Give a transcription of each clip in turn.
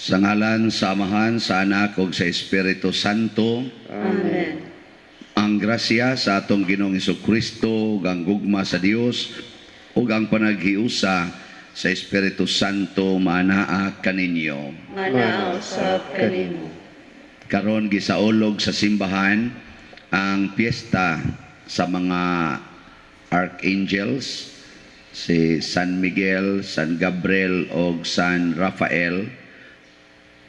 Sa ngalan sa Amahan, sa Anak ug sa Espiritu Santo. Amen. Ang grasya sa atong Ginoong Kristo ug ang gugma sa Dios ug ang panaghiusa sa Espiritu Santo maanaa kaninyo. Manaa usab kanimo. Karon gisaulog sa simbahan ang piyesta sa mga archangels, si San Miguel, San Gabriel ug San Rafael,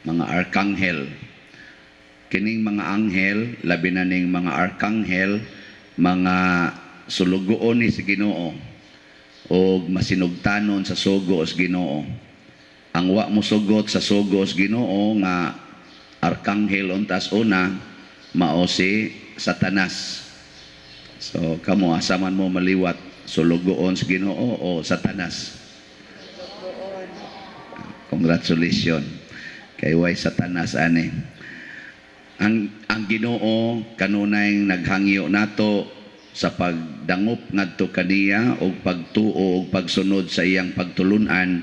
mga arkanghel. Kining mga anghel, labi na ning mga arkanghel, mga sulugoon ni si Ginoo ug masinugtanon sa sugo sa Ginoo. Ang wa mosugot sa sugo sa Ginoo nga arkanghel untas una mao si Satanas. So kamo, asa man mo maliwat, sulugoon sa Ginoo o Satanas? Congratulations. Kay way Satanas ani. Ang Ginoo kanunay naghangyo nato sa pagdangop ngadto kaniya ug pagtuo ug pagsunod sa iyang pagtulunan.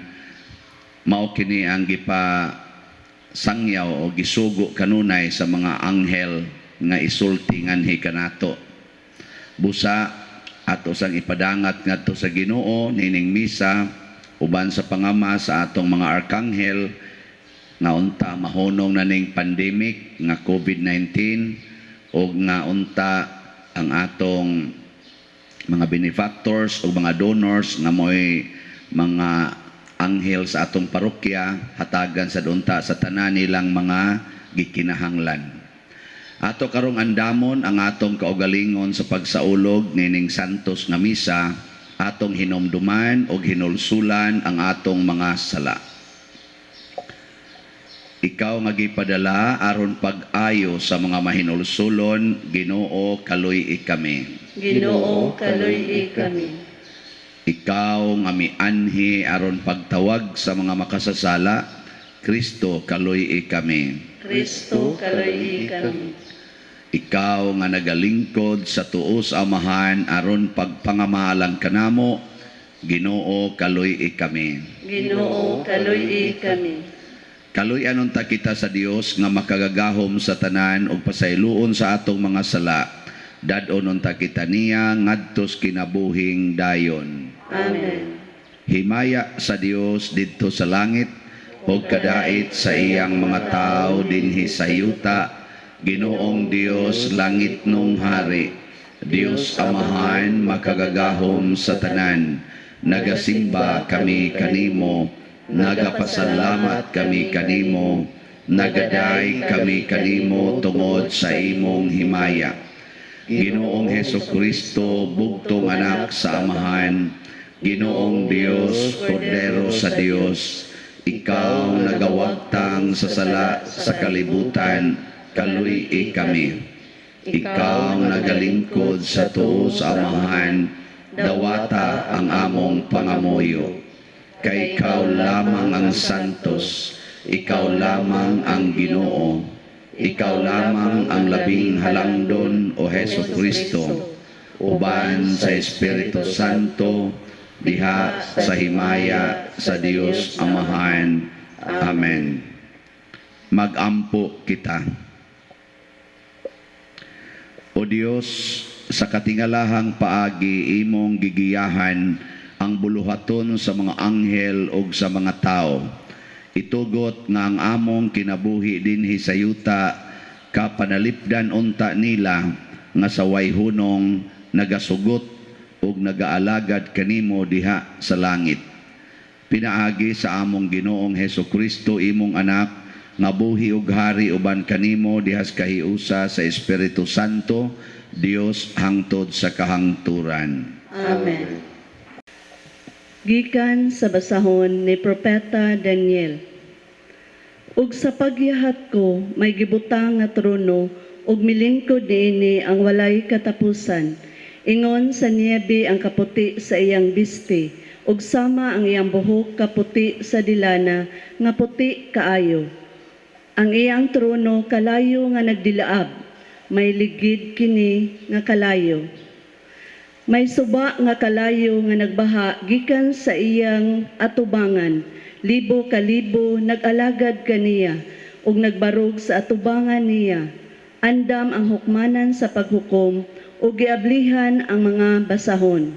Mao kini ang gipa sangyaw o gisugo kanunay sa mga anghel nga isulti nganhi kanato. Busa ato sang ipadangat ngadto sa Ginoo nining misa uban sa pangama sa atong mga arkanghel nga unta mahunong na ning pandemic nga COVID-19 ug nga unta ang atong mga benefactors o mga donors nga mo'y mga anghel sa atong parokya hatagan sa unta sa tanan nilang mga gikinahanglan. Ato karong andamon ang atong kaugalingon sa pagsaulog nining santos nga misa, atong hinumduman og hinulsulan ang atong mga sala. Ikaw nga gipadala aron pag-ayo sa mga mahinulsulon, Ginoo, kaluy-i kami. Ginoo, kaluy-i kami. Ikaw nga mianhi aron pagtawag sa mga makasasala, Kristo, kaluy-i kami. Kristo, kaluy-i kami. Ikaw nga nagalingkod sa tuo sa Amahan aron pagpangamalang kanamo, Ginoo, kaluy-i kami. Ginoo, kaluy-i kami. Kaluy-an unta kita sa Dios nga makagagahom sa tanan ug pasayloon sa atong mga sala. Dad-on unta kita niya ngadtos kinabuhing dayon. Amen. Himaya sa Dios didto sa langit ug kadait sa iyang mga tawo dinhi sa yuta. Ginoong Dios, langitnong hari, Dios Amahan makagagahom sa tanan, nagasimba kami kanimo, nagapasalamat kami kanimo, nagaday kami kanimo tungod sa imong himaya. Ginoong Heso Kristo, bugtong anak sa Amahan, Ginoong Dios, Kordero sa Dios, ikaw nagawagtang sa sala sa kalibutan, kaluy-i kami. Ikaw nagalingkod sa tuo sa Amahan, dawata ang among pangamuyo. Kay ikaw lamang ang santos, ikaw lamang ang Ginoo, ikaw lamang ang labing halangdon, o Heso Kristo, uban sa Espiritu Santo, diha sa himaya sa Dios Amahan. Amen. Magampo kita. O Dios, sa katingalahang paagi imong gigiyahan ang buluhaton sa mga anghel ug sa mga tao. Itugot nga ang among kinabuhi dinhi sa yuta kapanalipdan unta nila nga sa way hunong nagasugot ug nagaalagad kanimo diha sa langit. Pinaagi sa among Ginoong Heso Kristo, imong anak, nga buhi ug hari uban kanimo diha sa kahiusa sa Espiritu Santo, Dios hangtod sa kahangturan. Amen. Gikan sa basahon ni Propeta Daniel. Ug sa pagyahat ko, may gibutang nga trono ug milingkod niini ang walay katapusan. Ingon sa niebe ang kaputi sa iyang bisti, ug sama ang iyang buhok kaputi sa dilana nga puti kaayo. Ang iyang trono kalayo nga nagdilaab, may ligid kini nga kalayo. May suba nga kalayo nga nagbaha gikan sa iyang atubangan. Libo ka libo nag-alagad kaniya ug nagbarog sa atubangan niya. Andam ang hukmanan sa paghukom ug giablihan ang mga basahon.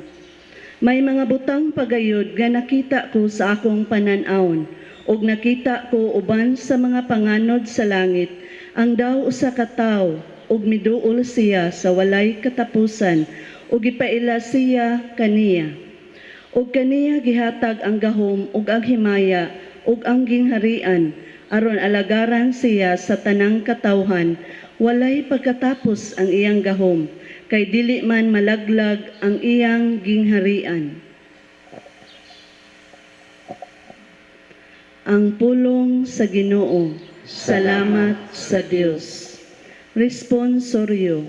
May mga butang pagayod nga nakita ko sa akong panan-awon, ug nakita ko uban sa mga panganod sa langit ang daw usa ka tawo, ug miduol siya sa walay katapusan ug gipaila siya kaniya. Ug kaniya gihatag ang gahom ug ang himaya ug ang gingharian aron alagaran siya sa tanang katawhan. Walay pagkatapos ang iyang gahom, kay dili man malaglag ang iyang gingharian. Ang pulong sa Ginoo. Salamat sa Dios. Responsorio.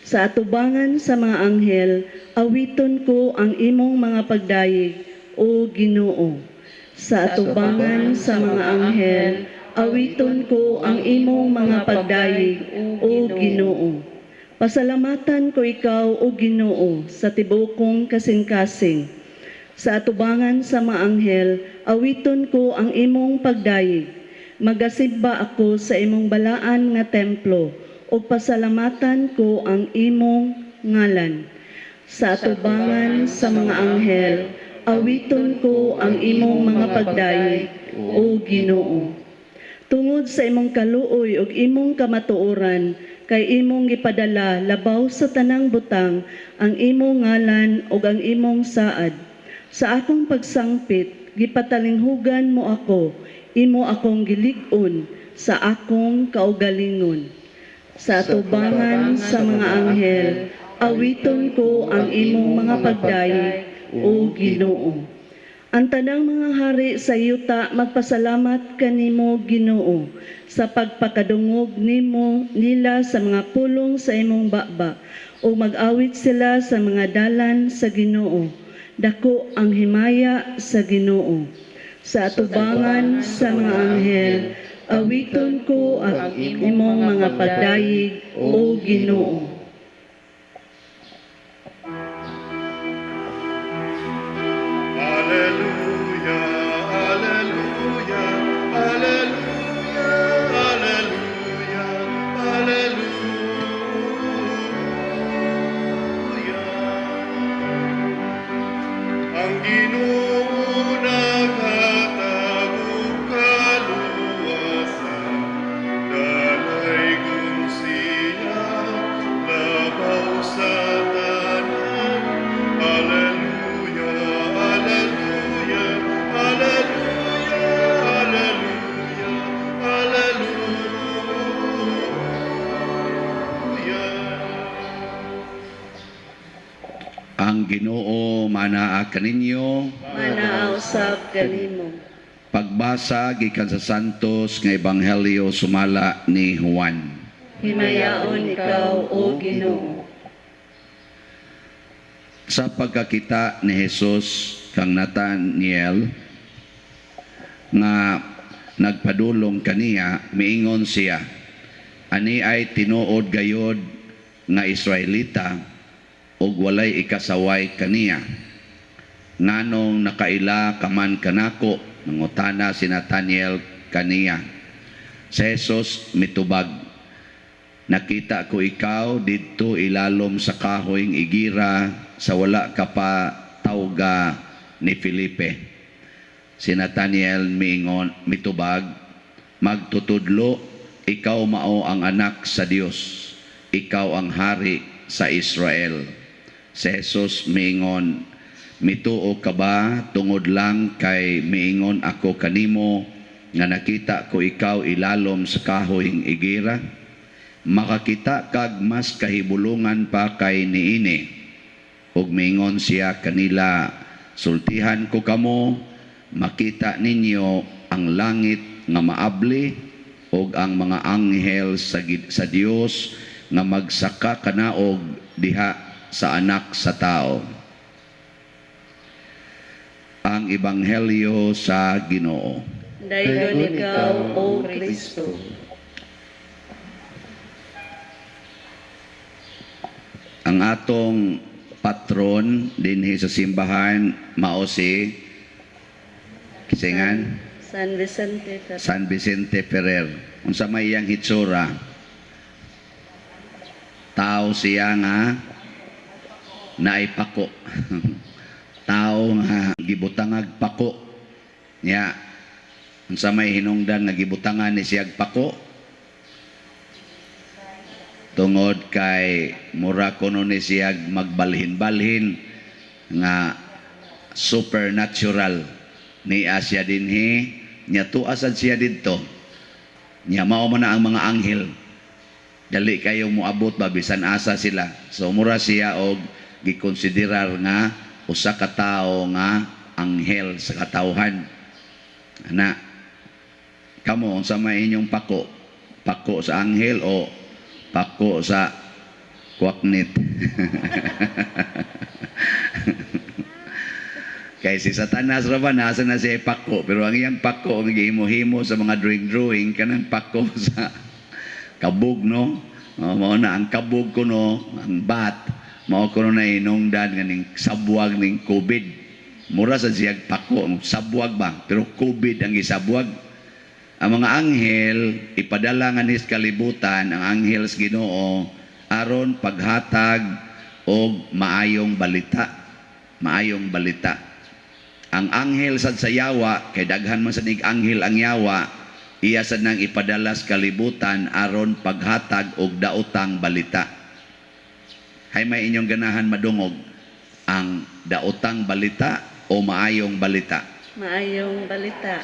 Sa atubangan sa mga anghel, awiton ko ang imong mga pagdayeg, o Ginoo. Sa atubangan sa mga anghel, awiton ko ang imong mga pagdayeg, o Ginoo. Pasalamatan ko ikaw, o Ginoo, sa tibuok kong kasing-kasing. Sa atubangan sa mga anghel, awiton ko ang imong pagdayeg. Magasimba ako sa imong balaan nga templo, ug pasalamatan ko ang imong ngalan. Sa atubangan sa mga anghel, awiton ko ang imong mga pagdayeg, o Ginoo. Tungod sa imong kaluoy ug imong kamatuoran, kay imong gipadala labaw sa tanang butang ang imong ngalan ug ang imong saad. Sa akong pagsangpit, gipatalinghugan mo ako, imo akong gilig-on sa akong kaugalingon. Sa atubangan sa mga anghel, awiton ko ang imong mga pagdayeg, o Ginoo. Ang tanang mga hari sa yuta magpasalamat kanimo, Ginoo, sa pagpakadungog nimo nila sa mga pulong sa imong baba, o mag-awit sila sa mga dalan sa Ginoo. Dako ang himaya sa Ginoo. Sa atubangan sa mga anghel, awiton ko ang imong mga pagdayeg, o Ginoo. Alleluia, alleluia, alleluia, alleluia, alleluia. Ang Ginoo naghatag og kaluwasan, dalaygon siya labaw sa tanan. Alleluia, alleluia, alleluia, alleluia, alleluia. Ang Ginoo manaa kaninyo. Manaa usab kanimo. Pagbasa gikan sa Santos nga Ebanghelyo sumala ni Juan. Himayaon ikaw, o Ginoo. Sa pagkakita ni Jesus kang Nathaniel nga nagpadulong kaniya, miingon siya, "Ani ay tinuod gayod nga Israelita ug walay ikasaway kaniya. Nganong nakaila ka man kanako?" nangutana si Nathaniel kaniya. Si Jesus mitubag, "Nakita ko ikaw didto ilalom sa kahoyng igira sa wala ka pa tawga ni Felipe." Si Nathaniel miingon, mitubag, "Magtutudlo, ikaw mao ang anak sa Dios, ikaw ang hari sa Israel." Si Jesus miingon, "Mituo ka ba tungod lang kay miingon ako kanimo nga nakita ko ikaw ilalom sa kahoyng igira? Makakita kag mas kahibulungan pa kay niini." Ug miingon siya kanila, "Sultihan ko kamo, makita ninyo ang langit nga maabli ug ang mga anghel sa Dios nga magsaka kanaog diha sa anak sa tao." Ang Ebanghelyo sa Ginoo. Dayon ikaw, O Kristo. Ang atong patron dinhi sa simbahan mao si Kisingan? San Vicente Ferrer. San Vicente Ferrer. Unsa may iyang hitsura? Tao siya nga naay pako. Tao nga gibutangag pako. Nya unsa may hinungdan nga gibutangan ni siyag pako? Tungod kay mura kuno ni siyag magbalhin-balhin nga supernatural niya siya dinhi, nya tuwa sad siya didto, nya mao man na ang mga anghel, dali kayong moabot ba bisan asa sila. So mura siya og gikonsiderar nga usa ka tawo nga anghel sa katawhan ana. Kamo, unsa may inyong pako? Pako sa anghel o pako sa kwaknit? Kay si Satanas ra ba, nasa na siya pako, pero ang iyang pako ang gihimo-himo sa mga drawing-drawing, kanang pako sa kabog, no? Oh, mao na ang kabog kuno, ang bat, mao kuno na hinungdan nga ning sabwag ning COVID. Mura sa siyag pako, sabwag ba, pero COVID ang gisabwag. Ang mga anghel ipadala nga nis kalibutan, ang anghel sa Ginoo, aron paghatag og maayong balita, maayong balita. Ang anghel sad sa yawa, kay daghan man sad nig anghel ang yawa, iya sad nang ipadala sa kalibutan aron paghatag og daotang balita. Hay may inyong ganahan madungog, ang daotang balita o maayong balita? Maayong balita.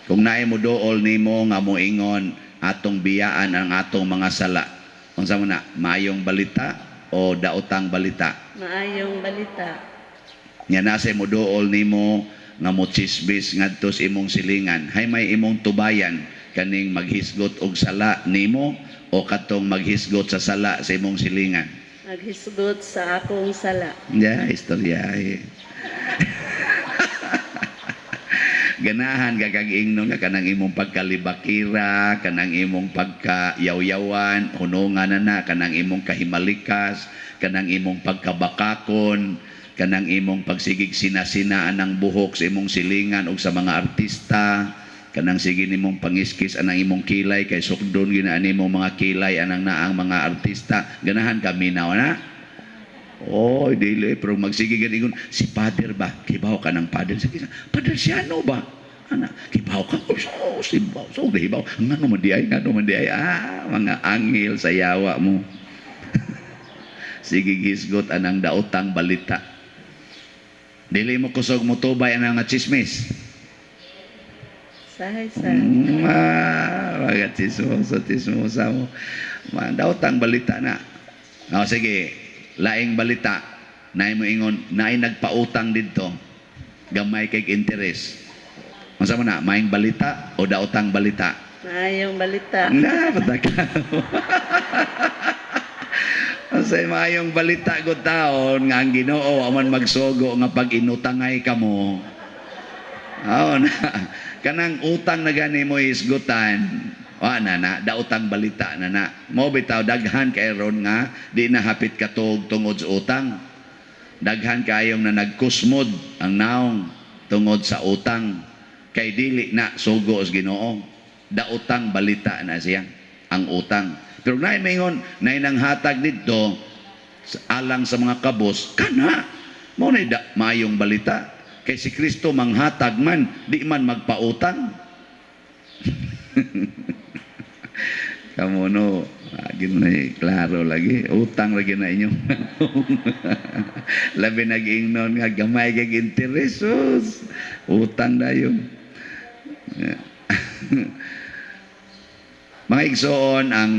Kung naay mo dool nimo nga moingon atong biyaan ang atong mga sala, unsa man na, maayong balita o daotang balita? Maayong balita. Nya nasa mo dool nimo nga mo chismis ngadto sa imong silingan, hay may imong tubayan, kaning maghisgot og sala nimo o katong maghisgot sa sala sa imong silingan? Naghisgot sa akong sala. Yeah, istorya eh. Ganahan ka kag ingnon nga kanang imong pagkalibakira, kanang imong pagkayawyawan, hunungan na na, kanang imong kahimalikas, kanang imong pagkabakakon, kanang imong pagsigig sinasinaan ng buhok sa imong silingan o sa mga artista, kanang sige nimong pangiskis anang imong kilay kay sukdon ginaan nimong mga kilay anang naang mga artista. Ganahan ka minaw na? Oh, dili, pero magsige gani ingon si Father ba? Kibaw ka ng Father sa kisa. Father Siano ba? Ana, kibaw ka? Oh, so, sibaw. So, hibaw. Ngano man di ay, ngano man di ay. Ah, mga anghel sa yawa mo. Sige gisgot anang daotang balita. Dili mo kusog mo tubay anang nga chismis. Sahay sa. Mga chismoso, chismosa mo. Mga daotang balita na. O, sige, laing balita. Naay mo ingon, naay nagpautang didto. Gamay kay interest. Unsa man na, maayong balita o daotang balita? Maayong balita. Na, pataka. Sa maayong balita ko taon nga ang Ginoo aman magsugo nga pag inutangay kamo. Oo na. Kanang utang na gani mo isgutan. Wa na na, daotang balita na na. Mo bitaw daghan kay ron nga di na hapit katuog tungod sa utang. Daghan kayong na nagkusmod ang naong tungod sa utang kay dili na sugo sa Ginoo. Daotang balita na siya ang utang. Pero naay maingon, naay nanghatag didto alang sa mga kabos kana mao na da, maayong balita kay si Kristo manghatag man, di man magpautang. Kamo no, agi na klaro lagi, utang lagi na inyong labi nag-ingnon nga gamay kag interes, sus. Utang dayon. Mga igsoon, ang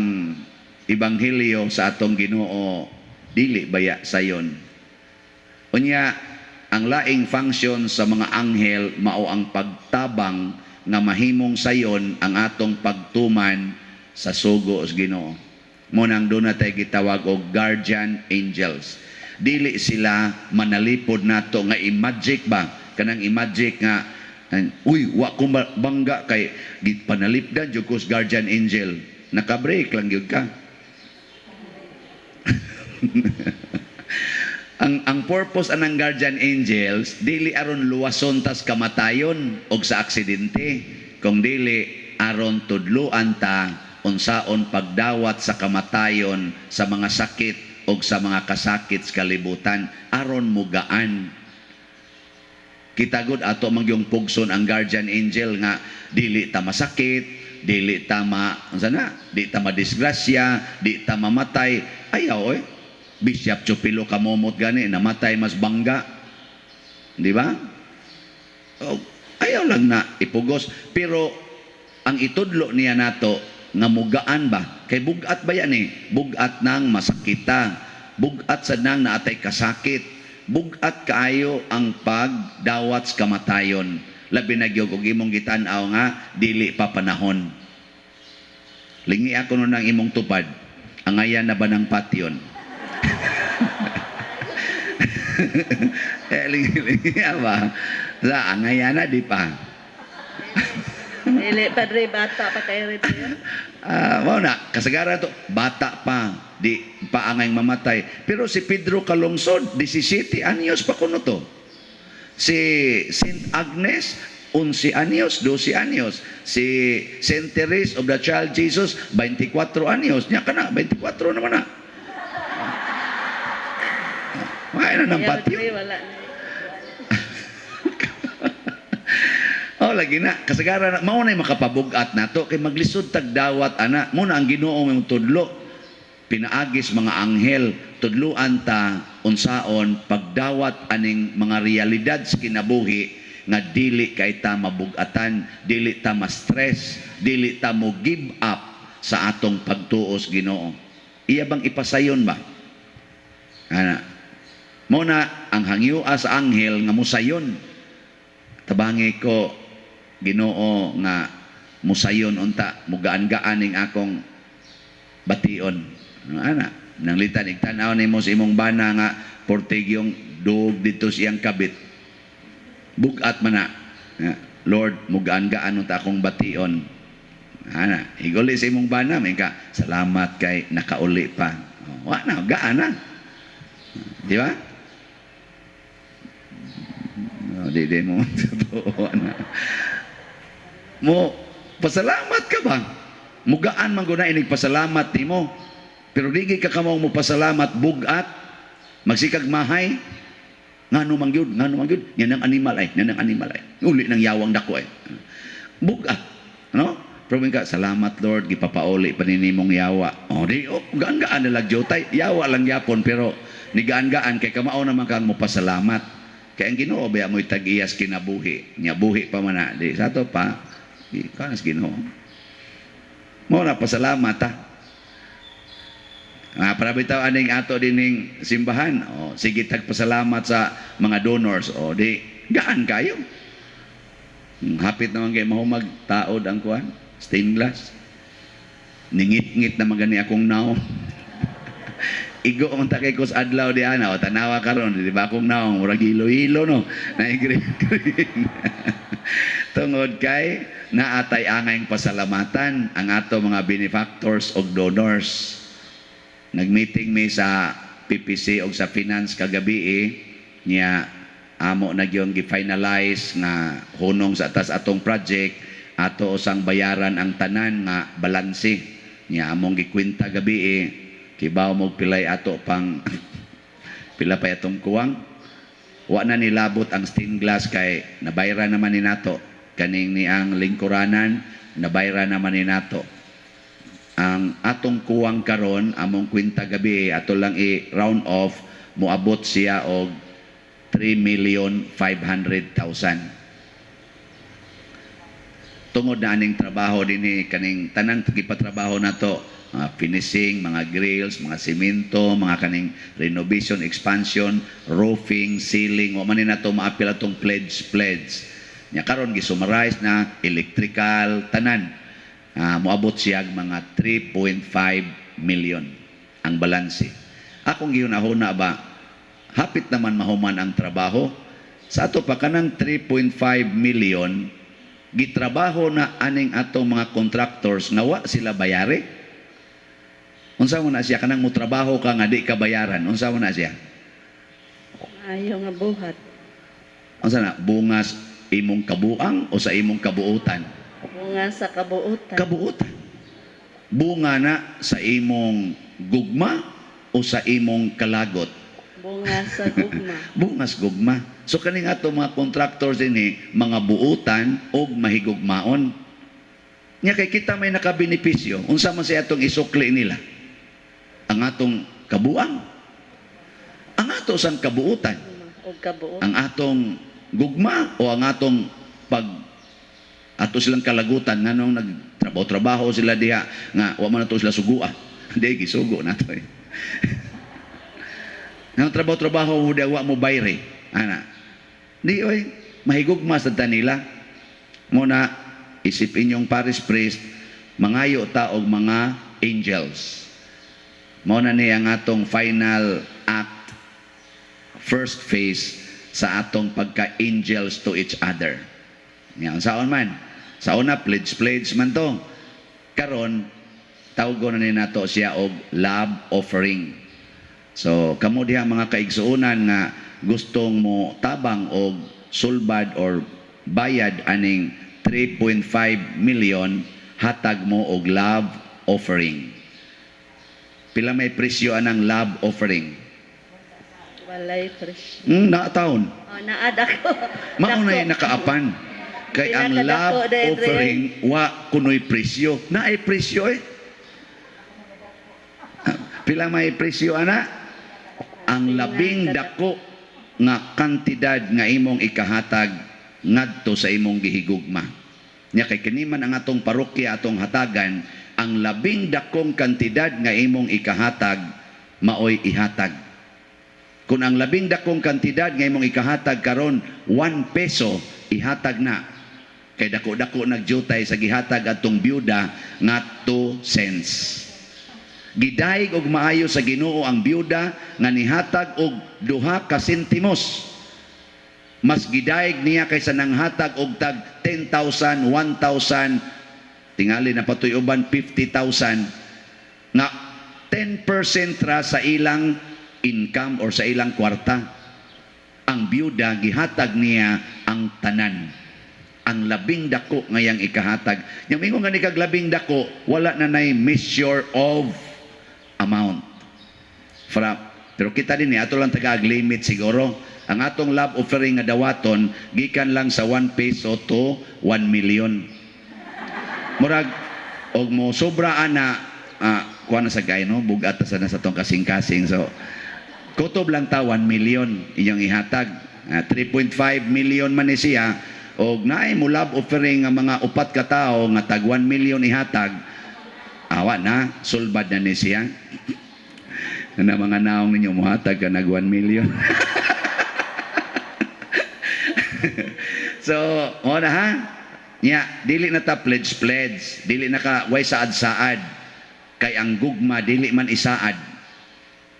ebanghelyo sa atong Ginoo dili baya sayon. Unya, ang laing function sa mga anghel mao ang pagtabang nga mahimong sayon ang atong pagtuman sa sugo sa Ginoo. Mo nang doon na tayo gitawag og guardian angels. Dili sila manalipod nato nga i-magic ba? Kanang i-magic nga uy, wa ko bangga kay gipanalipdan jud ko sa guardian angel. Naka-break lang gyud ka. Ang purpose anang guardian angels dili aron luwason tas kamatayon og sa aksidente, Kung dili aron tudluan ta unsaon pagdawat sa kamatayon, sa mga sakit o sa mga kasakit sa kalibutan, aron mugaan. Kita gud ato man gyung pugson ang guardian angel nga dili ta masakit, dili ta ma unsa na, di ta madisgrasya, di ta mamatay. Ayaw oy. Bishop Chupilo kamomot gani namatay mas bangga. Di ba? Oh, ayaw lang na ipugos, pero ang itudlo niya nato nga mugaan ba, kay bugat ba yan eh, bugat nang masakita, bugat sa nang naatay kasakit, bugat kaayo ang pagdawat sa kamatayon, labi na gyud og imong gitan-aw nga dili pa panahon. Lingi ako nun ang imong tupad, angayan na ba ng patyon? Eh, lingi, lingi ba sa angayan na, di pa? Dili, Padre, bata pa kayo rin. Ah, mao na, kasagaran to, bata pa, di pa angay mamatay. Pero si Pedro Calungsod, 17 anyos pa kuno to. Si Saint Agnes, 11 anyos, 12 anyos. Si Saint Therese of the Child Jesus, 24 anyos. Nya kana, 24 naman na. Ay na ng Ayaw, patyo. Padre, wala na. Oh, lagi na. Kasagaran na, mao na makapabugat nato kay maglisod tag dawat ana. Mo na ang Ginoo may tudlo. Pinaagis mga anghel, tudluan ta unsaon pagdawat aning mga realidad sa kinabuhi nga dili kay ta mabugatan, dili ta ma-stress, dili ta mo give up sa atong pagtuos Ginoo. Iya bang ipasayon ba? Ana. Mo na ang hangyoa sa anghel nga musayon. Tabangi ko Ginoo nga musayon unta, mugaan-gaan ning akong bation. Ano, ana, nanglitan igtan-aw nimo sa imong bana nga portigyong duog dito siyang kabit. Bugat man na. Nga, Lord, mugaan-gaan unta akong bation. Ana, iguli sa imong bana, may ka, salamat kay nakauli pa. Oh, wa na, gaan na. Di ba? No, di di mo totoo na. Mo pasalamat ka ba? Mugaan man guna inig pasalamat nimo. Pero di gid ka kamao mo pasalamat bugat, magsikag mahay. Ngano man gyud, ngano man gyud, yan ang animal ay, yan ang animal ay. Uli ng yawang dako ay. Bugat, no? Pero ka, salamat Lord, gipapauli pa ni nimong yawa. O di, oh, gaan-gaan na lang jutay. Yawa lang yapon, pero ni gaan-gaan kay kamao naman kang mo pasalamat. Kay ang Ginoo baya mo'y tag-iyas kinabuhi. Nya buhi pa man na. Di sa ato pa, di kanas Ginoo. Mo na pasalamat ha. Ah, para bitaw aning ato dining simbahan. O, sige tagpasalamat sa mga donors. O, di gaan kayo. Hapit naman kay mahumag taod ang kuan, stained glass. Ningit-ngit naman gani akong naong. Igo man ta kay kus adlaw di ana, o tanawa karon, di ba akong naong murag hilo-hilo no. Na green green. Tungod kay naatay angayng pasalamatan ang ato mga benefactors og donors. Nagmeeting mi sa PPC og sa finance kagabi eh, niya amo na gyud gi-finalize nga hunong sa atas atong project, ato usang bayaran ang tanan nga balanse. Niya among gikwenta gabi eh, kibaw mo pilay ato pang pila pa atong kuwang. Wa na nilabot ang stained glass kay nabayran naman ni nato kaning ni ang lingkuranan, nabayran naman ni nato. Ang atong kuwang karon, among kwenta gabi, ato lang i-round off, moabot siya og 3,500,000. Tungod na aning trabaho dinhi, kaning tanang gipatrabaho nato, mga finishing, mga grills, mga simento, mga kaning renovation, expansion, roofing, ceiling, wa man ni nato maapil atong pledge pledge. Nya karon gisummarize na electrical tanan. Moabot siya og mga 3.5 million ang balanse. Akong gihunahuna ba, hapit naman mahuman ang trabaho. Sa ato pa kanang 3.5 million, gitrabaho na aning atong mga contractors nga wa sila bayari. Unsa mo na siya kanang motrabaho ka nga di ka bayaran? Unsa mo na siya? Ayaw nga buhat. Unsa na bungas imong kabuang o sa imong kabuutan? Bunga sa kabuutan. Kabuutan. Bunga na sa imong gugma o sa imong kalagot? Bunga sa gugma. Bunga sa gugma. So kaning ato mga contractors ini, mga buutan og mahigugmaon. Nya kay kita may nakabenepisyo, unsa man siya atong isukli nila? Ang atong kabuang. Ang ato sang kabuutan. Og kabuutan. Ang atong gugma o ang atong pag ato silang kalagutan nganong nagtrabaho-trabaho sila diha nga wa man nato sila sugua. Hindi gisugo nato eh. Nga trabaho-trabaho mo diha, wa mo bayre. Ana. Di oy, mahigugma sa nila. Mo na isip inyong parish priest, mangayo ta og mga angels. Mao na ni ang atong final act, first phase sa atong pagka-angels to each other. Yan, saon man? Sa una, pledge-pledge man to. Karon, tawgon na ni nato siya og love offering. So, kamo diha mga kaigsuonan nga gustong mo tabang og sulbad or bayad aning 3.5 million, hatag mo og love offering. Pila may presyo anang love offering? Walay presyo. Naataon. Oh, naad ako. Mao na Dako. Nakaapan. Kay ang Pila ka dako, love Dre? Offering wa kunoy presyo. Naay presyo eh. Pila may presyo ana? Ang Pila labing ka dako nga kantidad nga imong ikahatag ngadto sa imong gihigugma. Nya kay kini man ang atong parokya atong hatagan, ang labing dakong kantidad nga imong ikahatag maoy ihatag. Kung ang labing dakong kantidad nga imong ikahatag karon 1 peso, ihatag na. Kay dako-dako nagdyutay sa gihatag atong byuda nga 2 cents. Gidayeg og maayo sa Ginoo ang byuda nga nihatag og 2 ka sentimos. Mas gidayeg niya kaysa nanghatag og tag 10,000, 1,000, tingali na patoy uban 50,000 nga 10% ra sa ilang income or sa ilang kwarta. Ang byuda gihatag niya ang tanan. Ang labing dako ngayang ikahatag. Yang mingon nga ni kag labing dako, wala na nay measure of amount. Fra, pero kita din eh, ato lang taga limit siguro. Ang atong love offering nga dawaton gikan lang sa 1 peso to 1 million. Murag og mo sobra ana, kuha na sa gay no, bugat sa na sa tong kasing-kasing. So kutob lang ta 1 million inyong ihatag. 3.5 million man ni siya og naay mo love offering nga mga upat ka tawo nga tag 1 million ihatag, awa na sulbad na ni siya. Na mga naong ninyo muhatag ka nag 1 million. So, mo na ha? Nya, dili na ta pledge pledge, dili na ka way saad-saad. Kay ang gugma dili man isaad.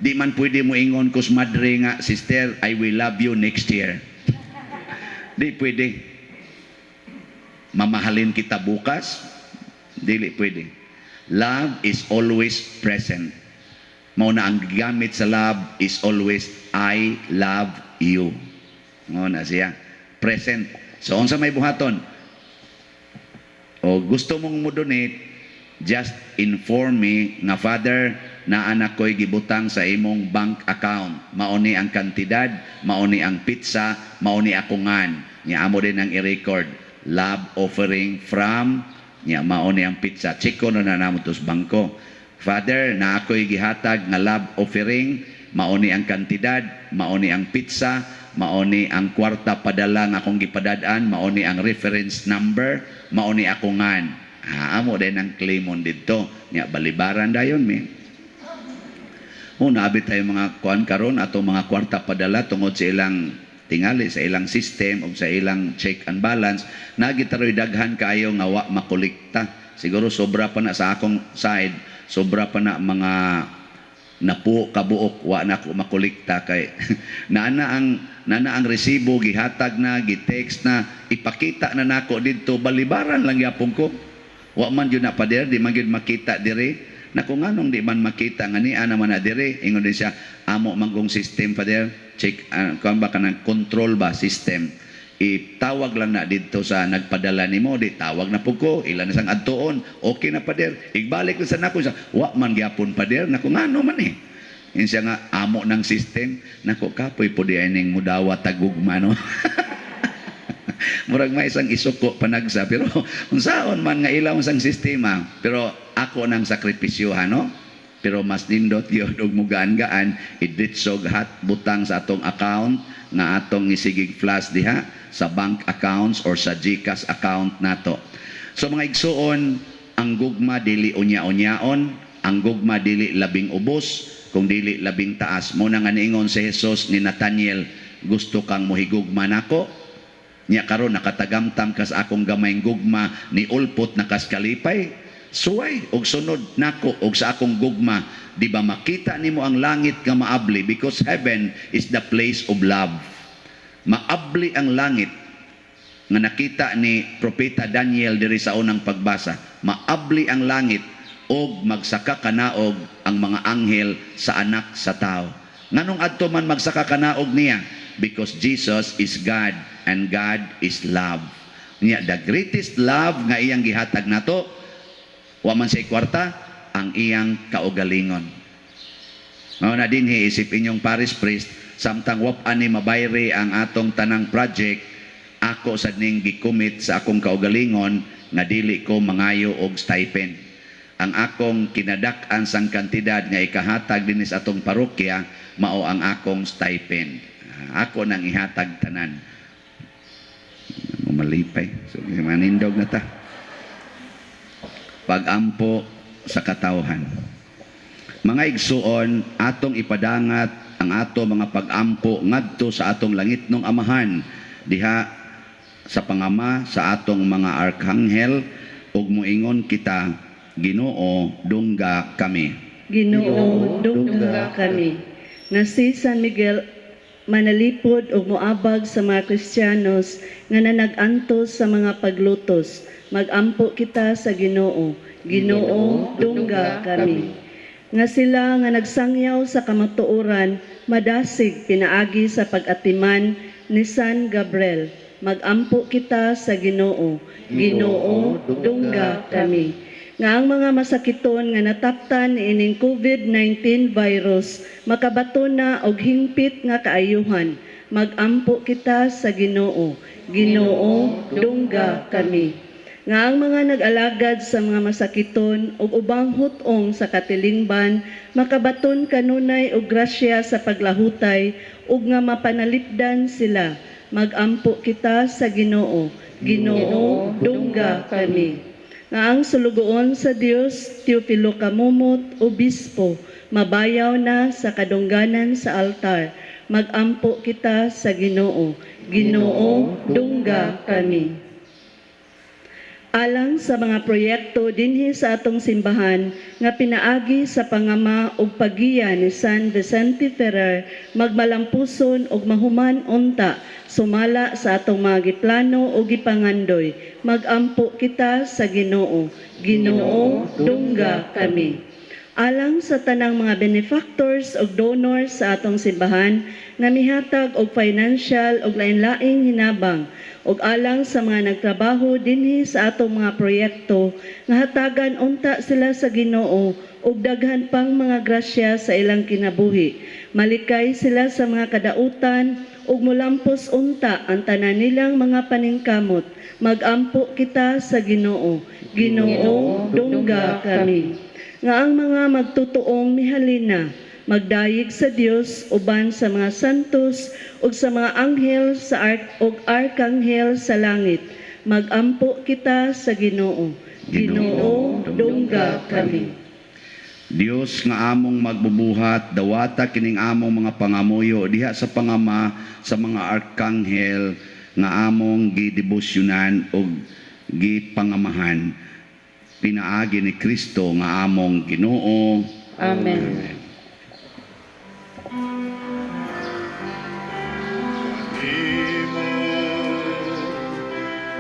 Di man pwede mo ingon kus madre nga, "Sister, I will love you next year." Di pwede. "Mamahalin kita bukas." Dili pwede. Love is always present. Mao na ang gigamit sa love is always "I love you." Mao na siya. Present. So unsa may buhaton? O gusto mong mo donate, just inform me nga, "Father, naa na ko'y gibutang sa imong bank account. Mao ni ang kantidad, mao ni ang petsa, mao ni ako ngan." Nya amo din ang i-record. Love offering from nya mao ni ang petsa. Check ko na na namo to sa bangko. "Father, naa ko'y gihatag nga love offering, mao ni ang kantidad, mao ni ang petsa, mao ni ang kwarta padala nga akong gipadad-an, mao ni ang reference number, mao ni ako ngan." Ah, amo din ang claimon didto. Nya balibaran dayon mi. O naabit tayo mga kuan karon atong mga kwarta padala tungod sa ilang tingali sa ilang system o sa ilang check and balance, nagitaroy daghan kaayo nga wa makolekta. Siguro sobra pa na sa akong side, sobra pa na mga napo kabuok wa na ko makolekta kay naana ang resibo, gihatag na, gi-text na, ipakita na nako didto, balibaran lang gyapon ko. Wa man jud na pader, di man gyud makita diri. Nako, nganong di man makita nga niya naman na diri? Ingon din siya, amo manggong system, Father, check kuan ba, kanang control ba system. Itawag lang na didto sa nagpadala nimo, di tawag na pud ko, ila na sang adtuon, okay na, pader. Igbalik na sa nako sa wa man gyapon, pader. Nako, ngano man eh. Yun siya nga amo ng system. Nako, kapoy po di ning mudawa tagugma, no. Murag may isang isuko panagsa, pero unsaon man nga ilaw sang sistema, pero ako nang sakripisyo, no. Pero mas nindot yun og mugaan-gaan idretsog hat butang sa atong account nga atong isigig flash diha sa bank accounts or sa GCash account nato. So mga igsuon, ang gugma dili unya-unyaon, ang gugma dili labing ubos, kung dili labing taas. Mo na nga niingon si Jesus ni Nathaniel, "Gusto kang mohigugma nako? Nya karon nakatagamtam kas akong gamayng gugma, ni ulpot na kas kalipay. Suway og sunod nako og sa akong gugma, di ba makita nimo ang langit nga maabli?" Because heaven is the place of love. Maabli ang langit nga nakita ni Propeta Daniel diri sa unang pagbasa. Maabli ang langit og magsaka kanaog ang mga anghel sa Anak sa Tao. Nganong adto man magsaka kanaog niya? Because Jesus is God and God is love. Nya the greatest love nga iyang gihatag nato, wa man siya kwarta, ang iyang kaugalingon. Mao na dinhi, isip inyong parish priest, samtang wa ani mabayri ang atong tanang project, ako sad ning gi-commit sa akong kaugalingon nga dili ko mangayo og stipend. Ang akong kinadak-an sang kantidad nga ikahatag dinhi sa atong parokya mao ang akong stipend. Ah, ako nang ihatag tanan. Malipay. So, manindog na ta. Pagampo sa katawhan. Mga igsuon, atong ipadangat ang ato mga pagampo ngadto sa atong langitnong Amahan diha sa pangama sa atong mga arkanghel ug moingon kita, Ginoo, dungga kami. Ginoo, dungga kami. Nga si San Miguel manalipod og moabag sa mga Kristiyanos nga nanag-antos sa mga paglutos. Magampo kita sa Ginoo. Ginoo, dungga kami. Nga sila nga nagsangyaw sa kamatuoran madasig pinaagi sa pag-atiman ni San Gabriel. Magampo kita sa Ginoo. Ginoo, dungga kami. Nga ang mga masakiton nga nataptan niining COVID-19 virus makabaton na og hingpit nga kaayuhan. Magampo kita sa Ginoo. Ginoo, dungga kami. Nga ang mga nag-alagad sa mga masakiton ug ubang hut-ong sa katilingban makabaton kanunay og grasya sa paglahutay ug nga mapanalipdan sila. Magampo kita sa Ginoo. Ginoo, dungga kami. Nga ang sulugoon sa Dios Teofilo Camomot, Obispo, mabayaw na sa kadungganan sa altar. Magampo kita sa Ginoo. Ginoo, dungga kami. Alang sa mga proyekto dinhi sa atong simbahan nga pinaagi sa pangama ug paggiya ni San Vicente Ferrer magmalampuson ug mahuman unta sumala sa atong mga giplano ug gipangandoy. Magampo kita sa Ginoo. Ginoo, dungga kami. Alang sa tanang mga benefactors ug donors sa atong simbahan nga mihatag og financial ug lain-laing hinabang ug alang sa mga nagtrabaho dinhi sa atong mga proyekto nga hatagan unta sila sa Ginoo ug daghan pang mga grasya sa ilang kinabuhi. Malikay sila sa mga kadautan ug mulampos unta ang tanan nilang mga paningkamot. Magampo kita sa Ginoo. Ginoo, dungga kami. Nga ang mga magtutuong mihalina magdayeg sa Dios uban sa mga santos ug sa mga anghel sa ug arkanghel sa langit. Magampo kita sa Ginoo. Ginoo, dungga kami. Dios nga among magbubuhat, dawata kining among mga pangamuyo diha sa pangama sa mga arkanghel nga among gidebosyonan ug gipangamahan pinaagi ni Kristo nga among Ginoo. Amen. Kanimo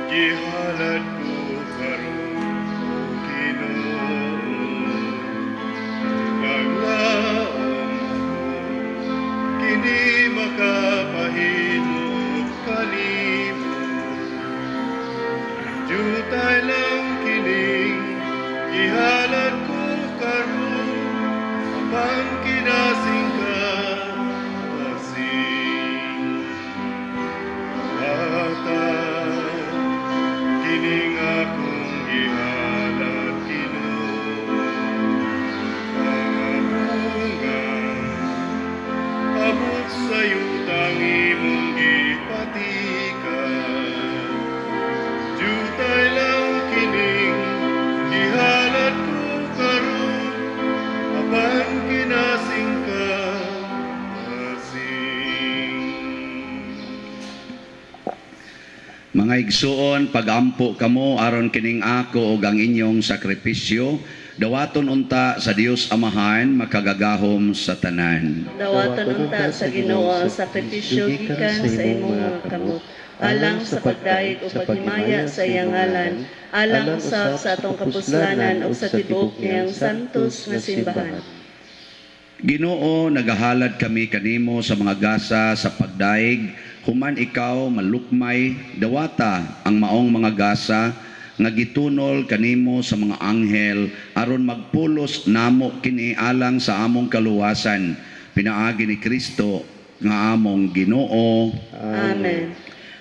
gihalad ko karon, Ginoo, paglaom ko kini makapahimo kanimo. Jutay lang kining gihalad ko karon, apan kinasing kasing. Dawata kining akong gihalad, Ginoo, nga abot sa yutang imong gipatikan. Jutay lang kining gihalad ko karon, apan kinasing kasing. Mga igsuon, pagampo kamo aron kining ako ug ang inyong sakripisyo dawaton unta sa Dios Amahan makagagahom sa tanan. Dawatan unta sa Ginoo ang sakripisyo gikan sa imong mga kamot, alang sa pagdayeg o paghimaya sa iyang ngalan, alang usab sa atong kapuslanan ug sa tibuok niyang santos nga simbahan. Ginoo, nagahalad kami kanimo sa mga gasa sa pagdaig, human ikaw malukmay, dawata ang maong mga gasa nga gitunol kanimo sa mga anghel aron magpulos namo kini alang sa among kaluwasan pinaagi ni Kristo nga among Ginoo. Amen.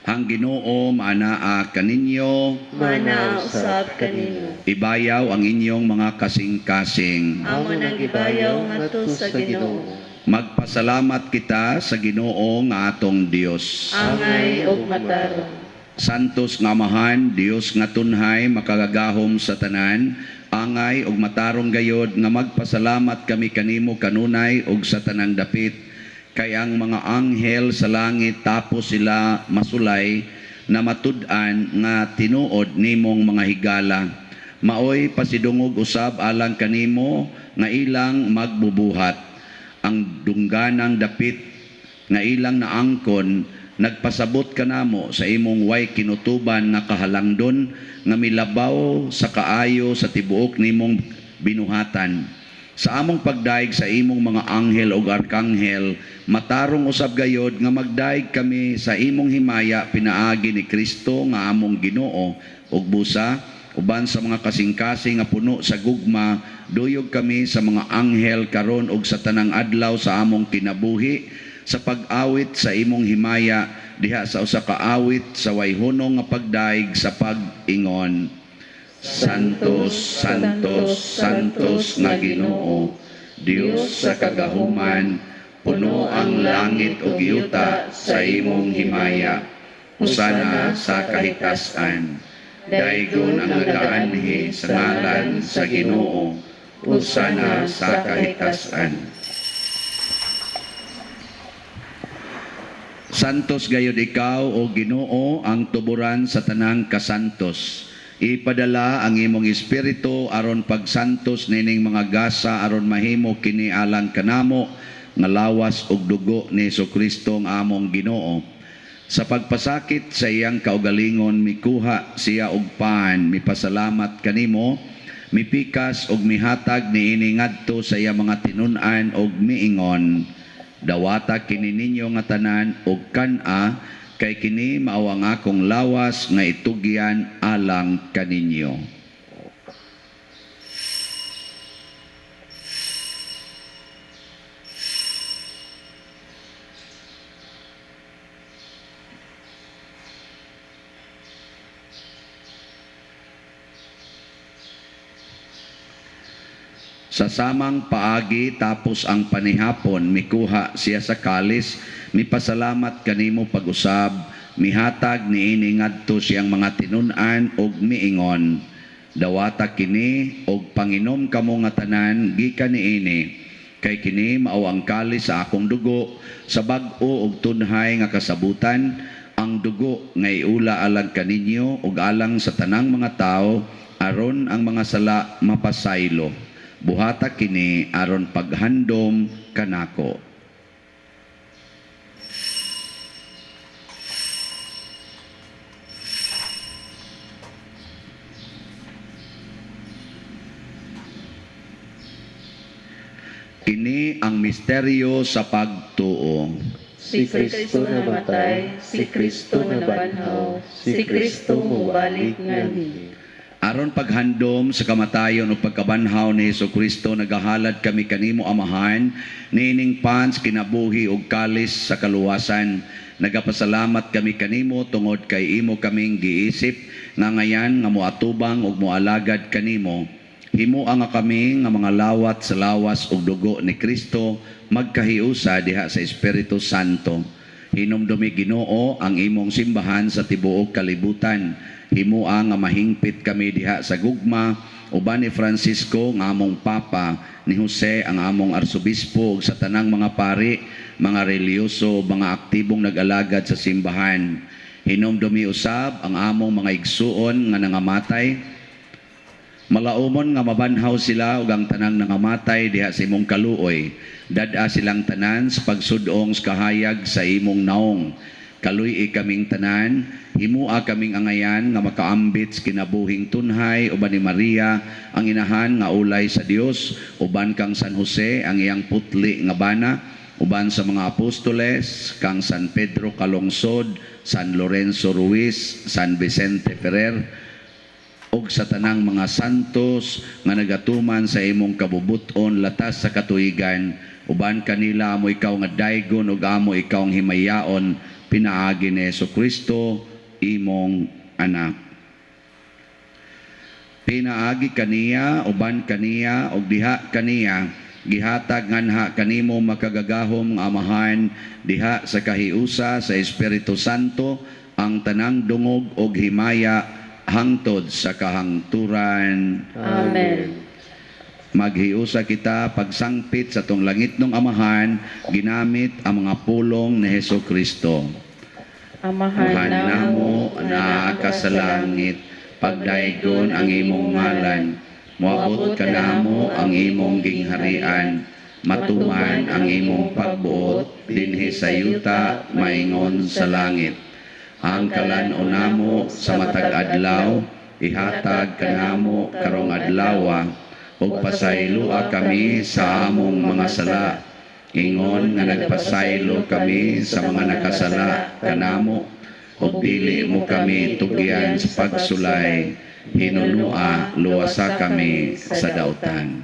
Ang Ginoo maanaa kaninyo. Mana usab kanimo. Ibayaw ang inyong mga kasing-kasing. Amo nang gibayaw ngadto sa Ginoo. Magpasalamat kita sa Ginoo nga atong Dios. Angay ug matarong. Santos nga Amahan, Dios nga tunhay, makagagahom sa tanan, angay ug matarong gayod nga magpasalamat kami kanimo kanunay ug sa tanang dapit. Kay ang mga anghel sa langit tapos sila masulay na matud-an nga tinuod nimong mga higala. Maoy pasidungog usab alang kanimo nga ilang magbubuhat. Ang dungganang dapit nga ilang naangkon nagpasabot kanamo sa imong way kinutuban nga kahalangdon nga milabaw sa kaayo sa tibuok nimong binuhatan. Sa among pagdaig sa imong mga anghel ug arkanghel, matarong usab gayod nga magdaig kami sa imong himaya pinaagi ni Kristo nga among Ginoo. Ug busa uban sa mga kasing-kasing nga puno sa gugma, duyog kami sa mga anghel karon ug sa tanang adlaw sa among kinabuhi sa pag-awit sa imong himaya diha sa usa ka awit sa way hunong nga pagdaig sa pag-ingon: Santos, Santos, Santos nga Ginoo, Dios sa kagahuman, puno ang langit ug yuta sa imong himaya. Hosana sa kahitasan. Daygon ang nagaanhi sa ngalan sa Ginoo. Hosana sa kahitasan. Santos gayod ikaw o Ginoo, ang tuburan sa tanang kasantos. Ipadala ang imong espiritu aron pagsantos nining mga gasa aron mahimo kini alang kanamo nga lawas ug dugo ni Hesukristo ang among Ginoo. Sa pagpasakit sa iyang kaugalingon, mikuha siya og pan, mipasalamat kanimo, mipikas og mihatag niini ngadto sa iyang mga tinun-an og miingon: "Dawata kini ninyo nga tanan og kan-a, kay kini mao ang akong lawas nga itugyan alang kaninyo." Sa samang paagi, tapos ang panihapon, mikuha siya sa kalis, mipasalamat kanimo pag-usab, mihatag niini ngadto siyang mga tinun-an og miingon: "Dawata kini og panginom kamo nga tanan gikan niini, kay kini mao ang kalis sa akong dugo sa bag-o og tunhay nga kasabutan, ang dugo nga iula alang kaninyo ug alang sa tanang mga tawo aron ang mga sala mapasaylo. Buhata kini aron paghandom kanako." Kini ang misteryo sa pagtuo. Si Kristo namatay, si Kristo nabanhaw, si Kristo mubalik nganhi. Aron paghandom sa kamatayon ug pagkabanhaw ni Hesus Kristo, nagahalad kami kanimo, Amahan, niining pan sa kinabuhi ug kalis sa kaluwasan. Nagapasalamat kami kanimo tungod kay imo kaming giisip nga ngayan nga moatubang ug moalagad kanimo. Himoa nga kami nga mga lawat sa lawas ug dugo ni Kristo magkahiusa diha sa Espiritu Santo. Hinumdumi, Ginoo, ang imong simbahan sa tibuok kalibutan. Himoa nga mahingpit kami diha sa gugma uban ni Francisco nga among Papa, ni Jose ang among arsobispo ug sa tanang mga pari, mga relihiyoso, mga aktibong nag-alagad sa simbahan. Hinumdumi usab ang among mga igsuon nga nangamatay. Malaumon nga mabanhaw sila ug ang tanang nangamatay diha sa imong kaluoy. Dad-a silang tanan sa pagsudong sa kahayag sa imong naong. Kaluy-i kaming tanan, himua kaming angayan nga makaambit sa kinabuhing tunhay uban ni Maria ang inahan nga ulay sa Dios, uban kang San Jose ang iyang putli nga bana, uban sa mga apostoles, kang San Pedro Calungsod, San Lorenzo Ruiz, San Vicente Ferrer, ug sa tanang mga santos nga nagatuman sa imong kabubut-on latas sa katuigan. Uban kanila amo ikaw nga daygon ug amo ikaw ang himayaon pinaagi ni Hesus Kristo, imong anak. Pinaagi kaniya, uban kaniya ug diha kaniya, gihatag nganha kanimo, makagagahom nga Amahan, diha sa kahiusa sa Espiritu Santo, ang tanang dungog ug himaya hangtod sa kahangturan. Amen. Maghiusa kita pagsangpit sa atong langitnong Amahan ginamit ang mga pulong ni Hesus Kristo. Amahan Amahan namo, naa ka sa langit, pagdaygon ang imong ngalan. Moabot kanamo ang imong gingharian. Matuman ang imong pagbuot dinhi sa yuta maingon sa langit. Ang kalan-on namo sa matag adlaw ihatag kanamo karong adlawa, ug pasayloa kami sa among mga sala ingon nga nagpasaylo kami sa mga nakasala kanamo, ug dili mo kami tugyan sa pagsulay, hinunua luwasa kami sa dautan.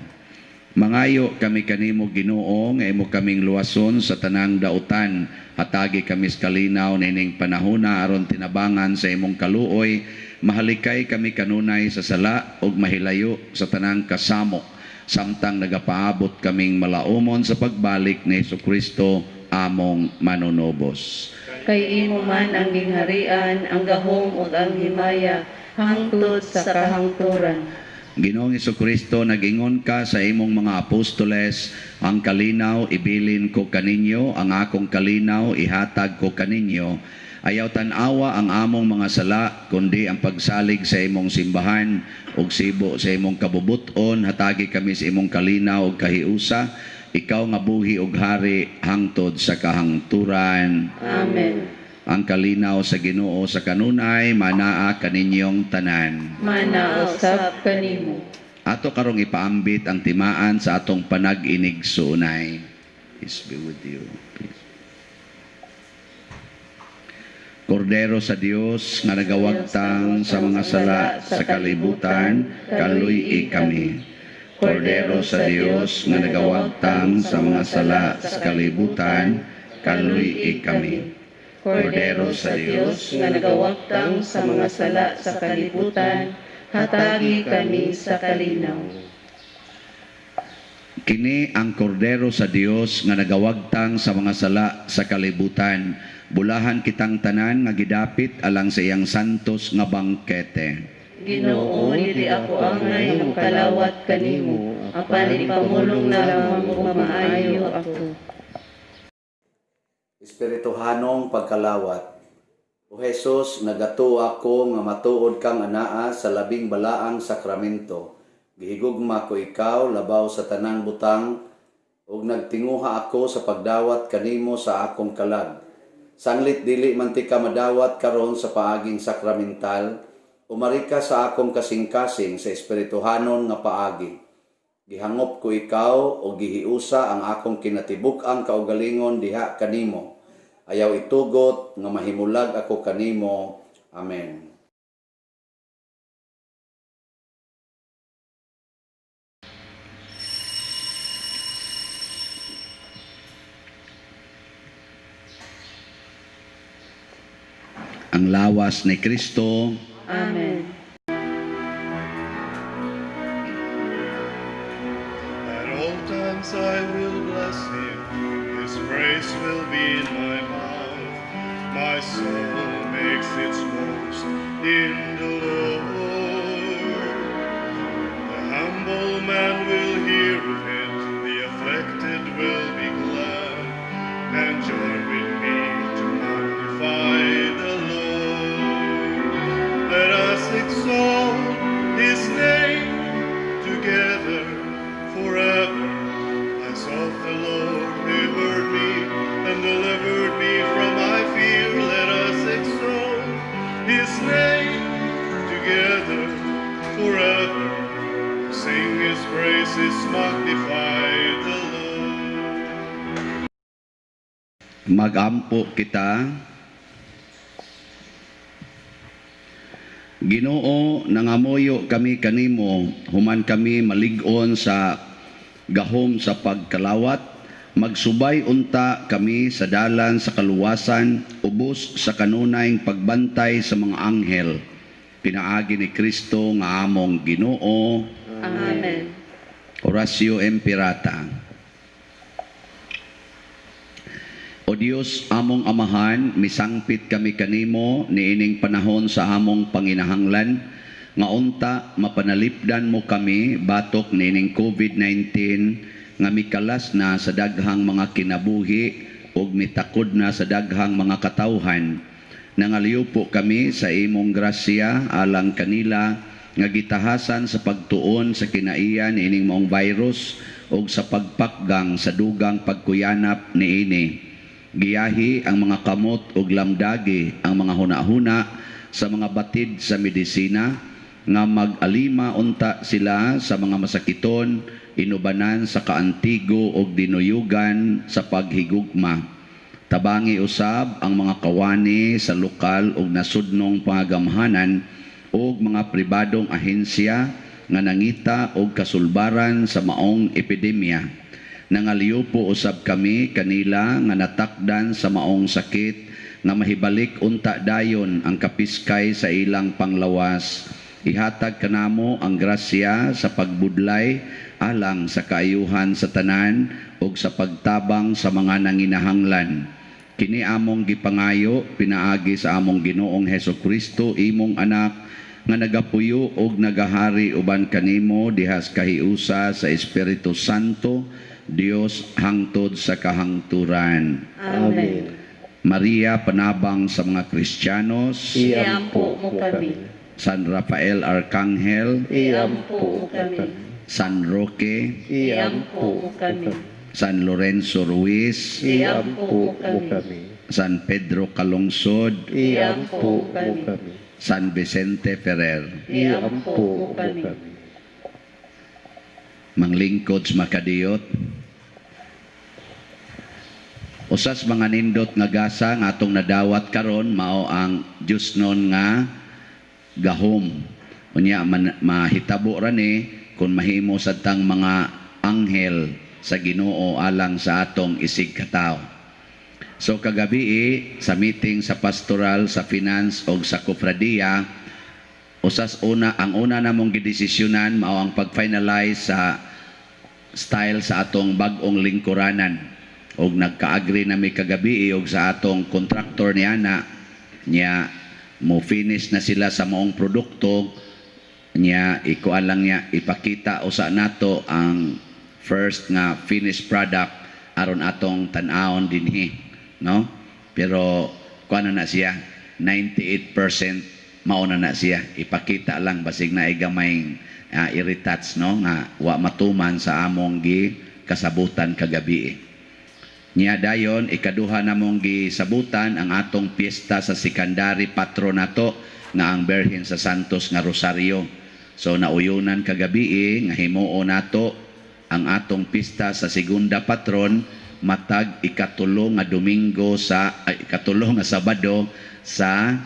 Mangayo kami kanimo, Ginoo, nga imo kaming luwason sa tanang dautan. Hatagi kami sa kalinaw niining panahona aron tinabangan sa imong kaluoy, mahalikay kami kanunay sa sala ug mahilayo sa tanang kasamok samtang nagapaabot kaming malaumon sa pagbalik ni Kristo among manunubos. Kay imo man ang gingharian, ang gahom ug ang himaya hangtod sa kahangturan. Ginoong Kristo, nag-ingon ka sa imong mga apostoles, "Ang kalinaw ibilin ko kaninyo, ang akong kalinaw ihatag ko kaninyo." Ayaw tan-awa ang among mga sala, kundi ang pagsalig sa imong simbahan, ug sibo sa imong kabubuton, hatagi kami sa imong kalinaw ug kahiusa, ikaw nga buhi ug hari hangtod sa kahangturan. Amen. Ang kalinaw sa Ginoo sa kanunay manaa kaninyong tanan. Manaa usab kanimo. Ato karong ipaambit ang timaan sa atong panag-inigsuonay. Peace be with you. Peace. Kordero sa Dios nga nagawagtang sa mga sala sa kalibutan, kaluy-i kami. Kordero sa Dios nga nagawagtang sa mga sala sa kalibutan, kaluy-i kami. Kordero sa Dios nga nagawagtang sa mga sala sa kalibutan, hatagi kami sa kalinaw. Kini ang kordero sa Dios nga nagawagtang sa mga sala sa kalibutan. Bulahan kitang tanan nga gidapit alang sa iyang santos nga bangkete. Ginoo, dili ako angay makalawat kanimo, apan ipamulong lamang ug mamaayo ako. Espirituhanong pagkalawat. O Jesus, nagatuo ako nga matuod kang anaa sa labing balaang sakramento. Gihigugma ko ikaw labaw sa tanang butang ug nagtinguha ako sa pagdawat kanimo sa akong kalag. Sanglit dili man tika madawat karon sa paaging sakramental, umari ka sa akong kasing-kasing sa espirituhanon nga paagi. Gihangop ko ikaw o gihiusa ang akong kinatibuk-ang kaugalingon diha kanimo. Ayaw itugot nga mahimulag ako kanimo. Amen. Ang lawas ni Kristo. Amen. At all times I will bless him, his praise will be in my mouth. My soul makes its boast in the Lord. The humble man will hear of it, the afflicted will be glad, and join with me to magnify the Lord. Let us exalt his name together forever. I sought the Lord, he heard me and delivered me from my fear. Let us exalt his name together forever. Sing his praises, magnify the Lord. Magampo kita. Ginoo, nangamuyo kami kanimo human kami malig-on sa gahom sa pagkalawat, magsubay unta kami sa dalan sa kaluwasan ubos sa kanunayng pagbantay sa mga anghel pinaagi ni Kristo nga among Ginoo. Amen. Oratio Imperata. O Dios, among Amahan, misangpit kami kanimo niining panahon sa among panginahanglan nga unta mapanalipdan mo kami batok niining COVID-19 nga mikalas na sa daghang mga kinabuhi ug mitakod na sa daghang mga katawhan. Nangaliw kami sa imong grasya alang kanila nga gitahasan sa pagtuon sa kinaiya niining maong virus ug sa pagpakgang sa dugang pagkuyanap niini. Giyahi ang mga kamot ug lamdagi ang mga hunahuna sa mga batid sa medisina nga mag-alima unta sila sa mga masakiton, inubanan sa kaantigo ug dinuyugan sa paghigugma. Tabangi usab ang mga kawani sa lokal ug nasudnong pangagamhanan ug mga pribadong ahensya nga nangita og kasulbaran sa maong epidemya. Nangaliw usab kami kanila nga natakdan sa maong sakit nga mahibalik unta dayon ang kapiskay sa ilang panglawas. Ihatag kanamo ang grasya sa pagbudlay alang sa kaayuhan sa tanan ug sa pagtabang sa mga nanginahanglan. Kini among gipangayo pinaagi sa among Ginoong Heso Kristo, imong anak, nga nagapuyo og nagahari uban kanimo dihas kahiusa sa Espiritu Santo, Dios, hangtod sa kahangturan. Amen. Maria, panabang sa mga Kristiyanos. Iampo mo kami. San Rafael Arcangel, Iampo mo kami. San Roque, Iampo mo kami. San Lorenzo Ruiz, Iampo mo kami. San Pedro Calungsod, Iampo mo kami. San Vicente Ferrer. Iampo mo kami. Manglingkod sa makadiyot. Usas mga nindot nga gasa nga atong nadawat karon mao ang Diyosnon nga gahom. Unya man, mahitabo ra ni kung mahimo sad tang mga anghel sa Ginoo alang sa atong isig katawo. So kagabi sa meeting sa pastoral, sa finance og sa kofradiya, usas una ang una namong gidesisyonan mao ang pag-finalize sa style sa atong bag-ong lingkuranan. Og nagka-agree nami kagabi og sa atong contractor ni ana niya, mo finish na sila sa maong produkto niya, ikuan lang niya, ipakita usa nato ang first nga finished product aron atong tan-awon dinhi, no? Pero kuan na na siya, 98% mao na na siya. Ipakita lang basig na gamay i-retouch, no, nga wa matuman sa among gi kasabutan kagabi. Niya dayon ikaduha namong gisabutan ang atong piyesta sa secondary patronato nga ang Birhen sa Santos nga Rosario. So nauyunan kagabi nga himuo nato ang atong pista sa segunda patron. matag ikatulo nga Domingo sa ay, ikatulo nga Sabado sa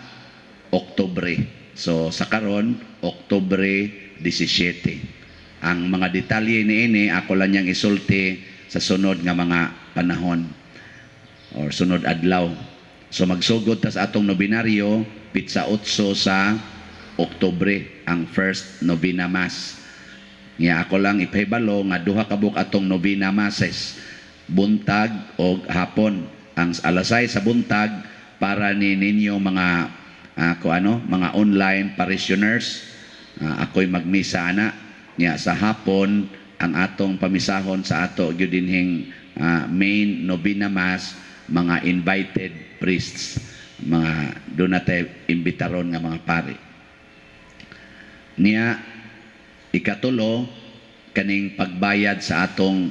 Oktubre. So sa karon, Oktubre 17. Ang mga detalye niini ako lang niyang isulti sa sunod nga mga panahon or sunod adlaw. So magsugod ta sa atong nobinaryo pitsa 8 sa Oktubre, ang first novena mass. Nga ako lang ipahibalo nga duha ka buok atong novena masses, buntag o hapon. Ang alas 6 sa buntag para ni ninyo mga ko ano, mga online parishioners, ako'y magmisa ana. Nya sa hapon ang atong pamisahon sa ato gyud dinhing main novena mass, mga invited priests, mga doon natin imbitaron nga mga pari. Niya ikatulo, kaning pagbayad sa atong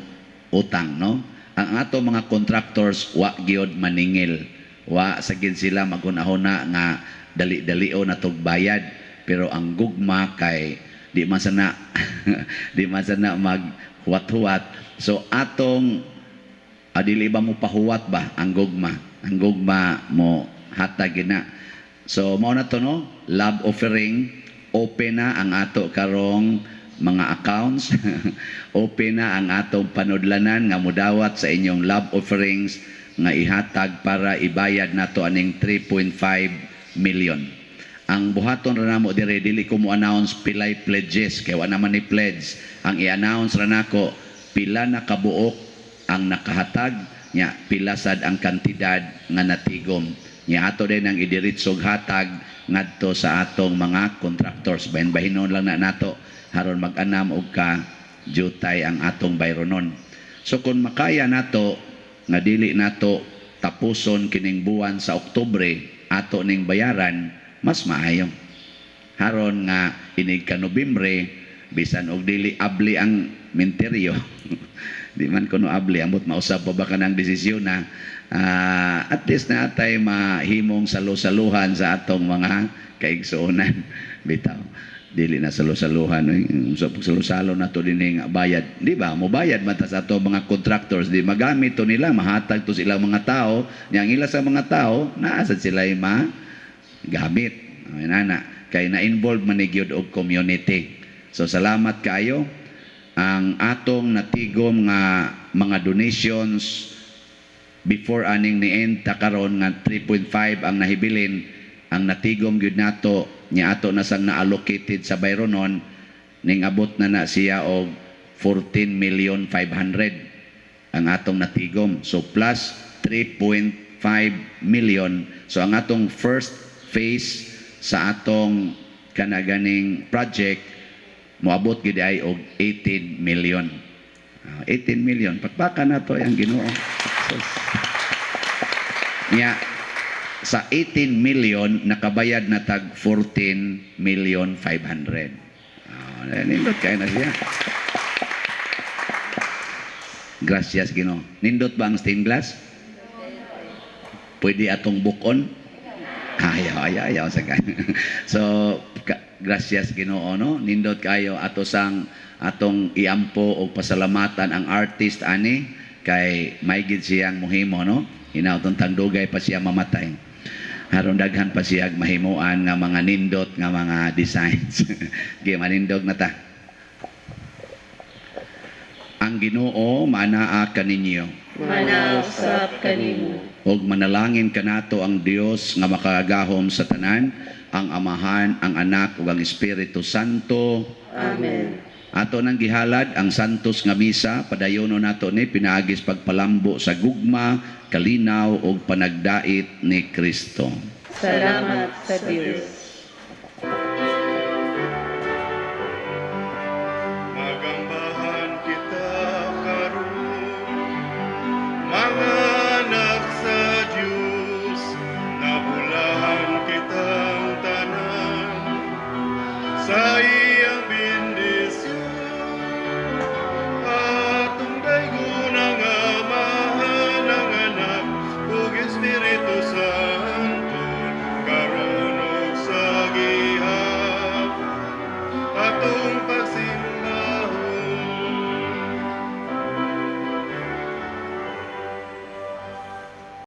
utang, no? Ang ato mga contractors wa gyud maningil, wa sa gid sila maghuna-huna nga dali-dalio na tog bayad, pero ang gugma kay di man sana mag huwat-huwat. So atong dili ba mo pahuwat ba ang gugma? Ang gugma mo hatag na. So mao na to, no? Love offering, open na ang ato karong mga accounts. Open na ang atong panudlanan nga mudawat sa inyong love offerings nga ihatag para ibayad nato aning 3.5 million. Ang buhaton ra namo dire, dili ko mo announce pilay pledges kay wa naman ni pledge. Ang i-announce ra nako pila na kabuok ang nakahatag nya pila sad ang kantidad nga natigom. Nya ato din ang idiretsog hatag ngadto sa atong mga contractors. Bahin-bahinon lang na nato haron mag-anam og ka jutay ang atong bayronon. So kung makaya nato nga dili nato tapuson kining buwan sa Oktubre ato ning bayaran, mas maayo. Haron nga inig ka Nobyembre, bisan og dili abli ang minteryo, di man kuno abli, amot mausab pa ba kanang desisyon na at least na atay mahimong salo-saluhan sa atong mga kaigsuonan. Bitaw dili na salo-saluhan eh. Sa salo-salo na to dinhi nga bayad, di ba mo bayad man ta sa ato mga contractors, di magamit to nila, mahatag to silang mga tao nya ang ila sa mga tao naa sad sila ma gamit. Ay, nana kay na-involve man ni gyud og community. So salamat kaayo. Ang atong natigom nga mga donations before aning ni-end ta karon nga 3.5 ang nahibilin, ang natigom gyud nato nya ato na sang na-allocated sa bayronon, ning abot na na siya og 14 million 500 ang atong natigom. So plus 3.5 million. So ang atong first phase sa atong kanaganing project moabot gid ay og 18 million. Ah, 18 million, pakpakan nato ang Ginoo. Sus. Nya sa 18 million nakabayad na tag 14 million 500. Ah, nindot kay na siya. Gracias, Ginoo. Nindot ba ang stained glass? Pwede atong bukon? Ayaw, ayaw, ayaw sa kan. So, gracias, Ginoo, no. Nindot kayo. Ato sang atong iampo og pasalamatan ang artist ani kay may gid siyang muhimo, no. Hinaut tandugay pa siya mamatay. Haron daghan pa siya mahimuan nga mga nindot nga mga designs. Gi manindog na ta. Ang Ginoo maanaa kaninyo. Manausap kanimo. Ug manalangin kanato ang Dios nga makagagahom sa tanan, ang Amahan, ang Anak ug ang Espiritu Santo. Amen. Ato nang gihalad ang santos nga misa, padayono nato ni pinaagis pagpalambo sa gugma, kalinaw ug panagdait ni Kristo. Salamat sa Dios.